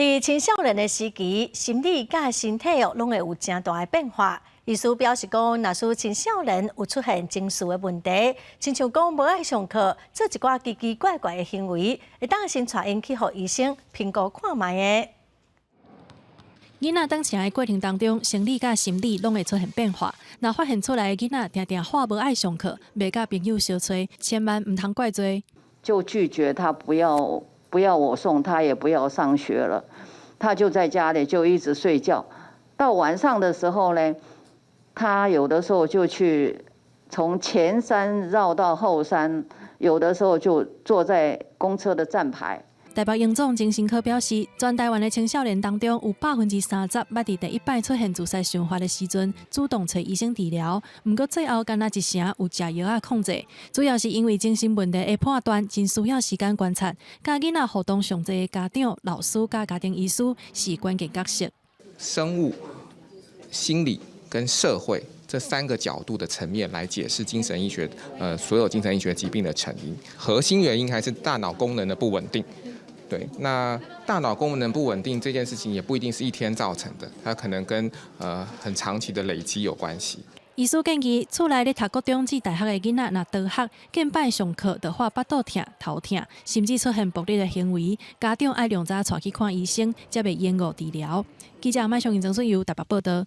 佇青少年的時期，心理佮身體哦，攏會有誠大的變化。醫師表示講，若是青少年有出現情緒的問題，親像講無愛上課，做一寡奇奇怪怪的行為，會當先帶𪜶去予醫生評估看覓的。囡仔長成的過程當中，生理佮心理攏會出現變化。若發現厝內的囡仔定定話無愛上課，袂佮朋友相揣，千萬毋通怪罪。就拒絕他不要不要我送，他也不要上學了，他就在家裡就一直睡覺。到晚上的時候呢，他有的時候就去從前山繞到後山，有的時候就坐在公車的站牌。台北榮總精神科表示，全台灣的青少年當中有30%捌佇第一擺出現自殺想法的時陣，主動揣醫生治療。毋過最後干焦一成有食藥仔控制，主要是因為精神問題的判斷真需要時間觀察，佮囡仔互動上濟的家長、老師佮家庭醫師是關鍵角色。生物、心理跟社會這三個角度的層面來解釋精神醫學，所有精神醫學疾病的成因，核心原因還是大腦功能的不穩定。對，那大腦功能不穩定這件事情也不一定是一天造成的，它可能跟很長期的累積有關係。醫師建議，厝內咧讀國中至大學的囡仔，若蹛學、見擺上課就發腹肚疼、頭疼，甚至出現暴力的行為，家長愛量早帶去看醫生，才袂延誤治療。記者麥尚英、曾順友台北報道。